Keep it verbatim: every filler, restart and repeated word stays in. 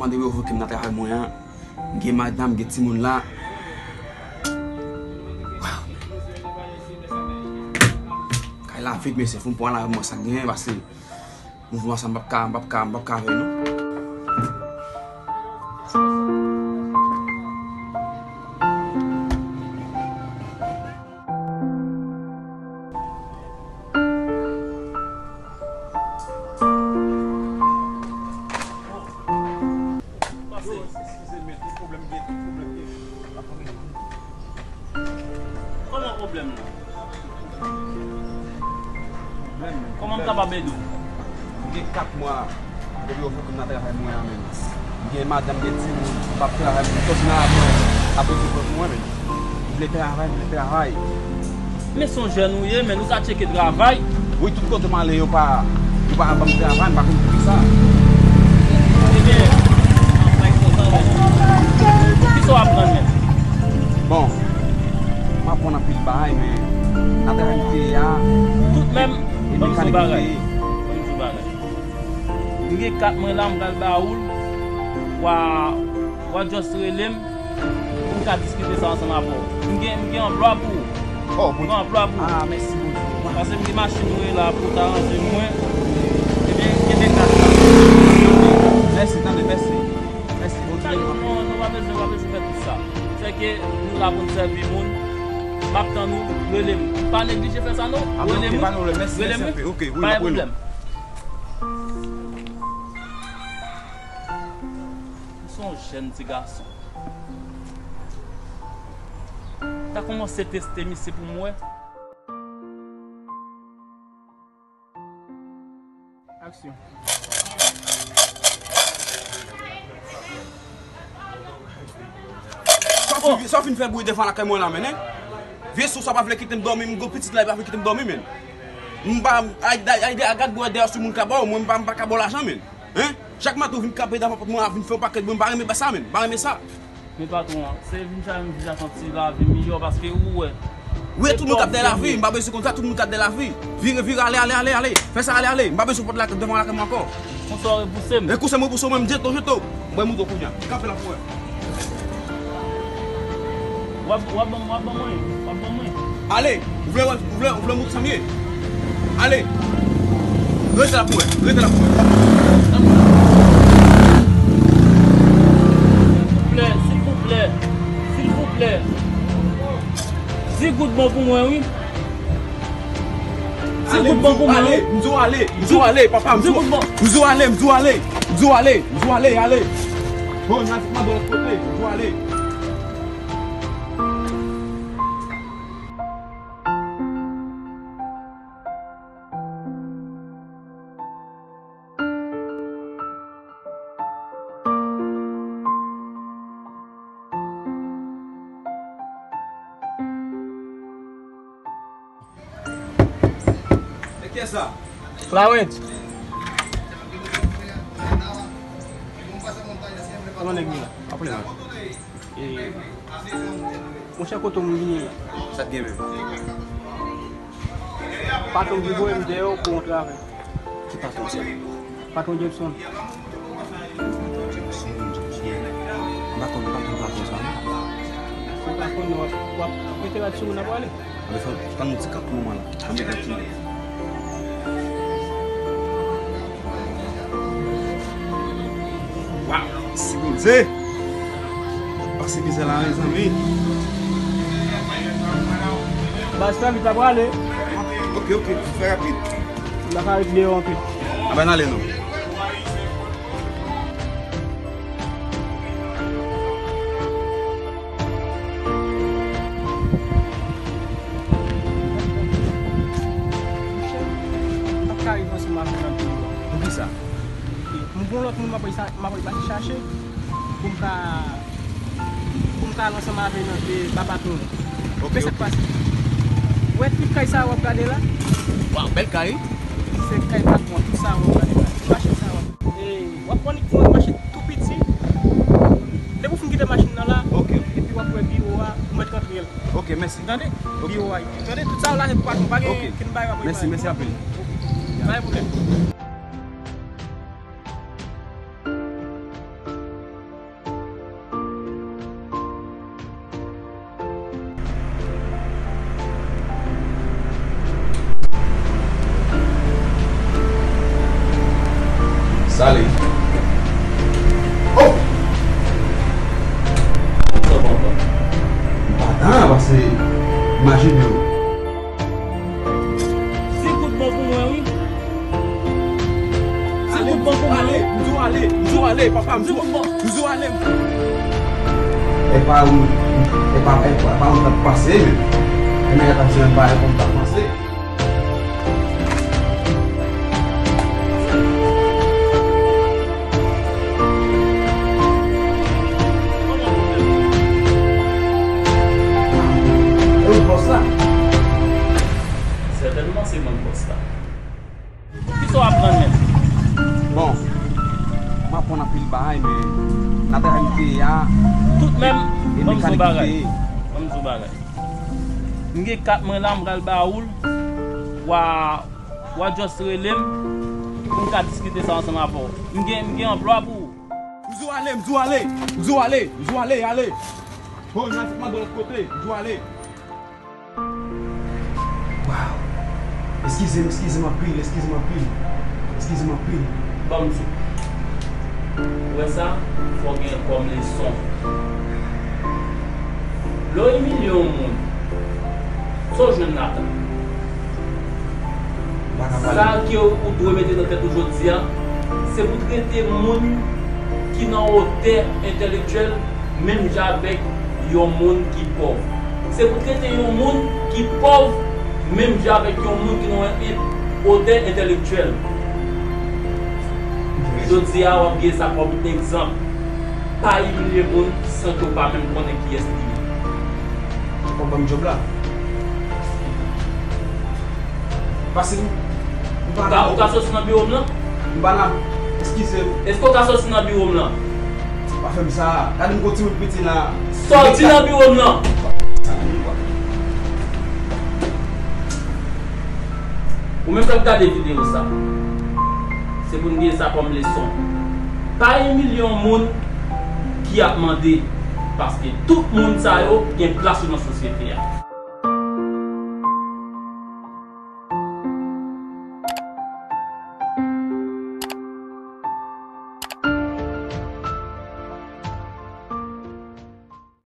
Mande revoke m nan travay mwen an. M gen madanm, m gen timoun la. Kay la vid, mesye, fò m pran la mwen sa k genyen, paske mouvman sa m p ap ka, m p ap ka, m p ap ka avè l non. Pase. Eskize m, men, tout pwoblèm gen, tout pwoblèm gen. Kòman pwoblèm nan? Kòman m kapab ede w? M gen kat mwa depi yo voye m nan travay mwen an, men. M gen madanm, gen timoun, m p ap travay, m sòti nan lakou, ap rete pou mwen, men. M vle travay, m vle travay. Men se yon jèn ou ye, men ou ka tcheke travay. Wi, tout kote m ale, yo pa, yo pa ban m travay, m pa konn poukisa. Ebyen, kisa w aprann menm? Bon, m aprann anpil bagay, men nan travay m te ye a, tout menm, e mekanik m te ye. Ban m di w bagay. M gen kat mwen la, m pral ba ou l. W a, w a just rele m pou m ka diskite sa ansanm avè w. M gen, m gen anplwa pou ou. Oh, m gen anplwa pou ou. Ah, mèsi Bondye. Paske m gen machin mwen la pou w ta ranje mwen. Ebyen, kenbe kat la. Mèsi, tande, mèsi. Mèsi Bondye. Sa, nou, nou, nou pa bezwen, pa bezwen fè tout sa. Sèke nou la pou n sèvi moun. M ap tann ou, rele m. Pa neglije fè sa non. Ah, rele m. Ok, pa gen pwoblèm. Mèsi, mèsi anpil. Ok, wi, m ap rele w. Pa gen pwoblèm. Ou se yon jèn ti gason. Ta kòmanse teste misye pou m wè. Aksyon. Sa w fin, sa w fin fè bri devan lakay mwen la, men, hein? Vye sou sa pa vle kite m dòmi, m gwo pitit la, li pa vle kite m dòmi, men. M pa, ay, ay, ay, ay, gad bwè dèyè sou moun ka ba w, mwen m pa, m pa ka ba w lajan, men. Hein? Chak maten ou vin kanpe devan pòt mwen ap vin fè yon pakèt bri, m pa renmen sa, men. M pa renmen sa. Men patwon an, se vin chaje m vin chaje yon ti lavi miyò paske ou wè. Wi, tout moun k ap dèyè lavi, m pa bezwen konn sa, tout moun k ap dèyè lavi. Vire, vire, ale, ale, ale, ale. Fè sa, ale, ale. M pa bezwen pòt la devan lakay mwen ankò. Konsa w repouse m. Repouse m, repouse m, mwen, m jete w, jete w. Mwen monte w kounye a. Kanpe la pou wè. W ap, w ap ban m, w ap ban mwen, w ap ban mwen. Ale, ou vle wè, ou vle, ou vle montre sa m ye? Ale. Rete la pou wè, rete la pou wè. Silvouplè, silvouplè, silvouplè. Di goud bon pou mwen, wi. Di goud bon pou mwen, wi. M di w ale, m di w ale, papa, m di w ale, m di w ale, m di w ale, m di w ale, ale. Bon, n a di m a lòt kote, m di w ale. E kiyès sa? Flawent. Kòman nèg yo la? Aple la. E, monchè, kote w vini la? Sa k gen menm? Patwon ki voye m dèyè w pou yon travay. Ki patwon sa? Patwon Jepson. Jepson, Jepson. M pa konn, m pa konn patwon sa non. Si w pa konn, w ap, w ap mete rad sou moun ap prale. Anben, fò, tann yon ti kanpe moman la. Anben, tann ti. Waw, si Bondye. Pase mizè la, mezanmi. Baz, fè vit, la prale. Ok, ok, fè rapid. M pa ka ret deyò anpil. Anben, n ale non. M p ap ka rive ansanm avè w nan biro a. Poukisa? M gon lòt moun m ap al sa, m ap al chache pou m ka, pou m ka al ansanm avè nan, e, ba patwon an. Ok, men sa k pase? Ou wè tout kay sa a w ap gade la? Waw, bèl kay. Se kay patwon an, tout sa a w ap gade la. Machin sa a w ap, e, w ap wè li fè yon machin tou piti. Depi w fin kite machin nan la, ok, epi w ap wè biwo a, ou mèt rantre l. Ok, mèsi. Tande? Ok. Biwo a. Tande? Tout sa w la, se pou patwon. Pa gen, ok, kenn bagay w ap repare. Mèsi, mèsi anpil. Ok. Pa gen pwoblèm. Ok. Ale. Oh! Sa papa. M pa tan, pase imajine w. Ti kout bon pou mwen, wi. Ti kout bon pou mwen, wi. M di w ale, m di w ale, papa, m di w, m di w ale. E pa ou, e pa, e pa, e pa ou k ap pase, men. E nèg la t ap jwenn bagay pou m t ap pase. E ou bòs la? Sètènman, se mwen k bòs la. Kisa w aprann menm? Bon, m aprann anpil bagay, men nan travay m te ye a, tout menm, e ban m di w mekanik m te bagay. Ye. Ban m di w bagay. M gen kat mwen la, m pral ba ou l. W a, w a just rele m pou m ka diskite sa ansanm avè w. M gen, m gen anplwa pou ou. M di w ale, m di w ale, m di w ale, m di w ale, ale. Ho, nan fèt mande lòt kote, m di w ale. Waw. Eskize m, eskize m anpil, eskize m anpil. Eskize m anpil. Ban m di w. Ou wè sa? Fò w gen kòm leson. Lè w imilye yon moun, sa w jwenn ladan? Sa ke w dwe mete nan tèt ou jodi a, se pou trete moun ki nan wotè entèlektyèl menm jan avèk yon moun ki pòv. Se pou trete yon moun ki pòv menm jan avèk yon moun ki nan en-, wotè entèlektyèl. Jodi a, w ap gen sa kòm egzanp. Pa imilye moun san ke w pa menm konnen kiyès li ye. Ou ban m djòb la. Pase m. M pa nan. Ou ka soti nan biwo m lan? M pa nan. Eskize m. Èske w ka soti nan biwo m lan? Pa fè m sa. Gade m gon timoun piti la. Soti nan biwo m lan! Ou menm k ap gade videyo sa, se pou n gen sa kòm leson. Pa imilye yon moun ki ap mande, paske tout moun sa yo gen plas yo nan sosyete a.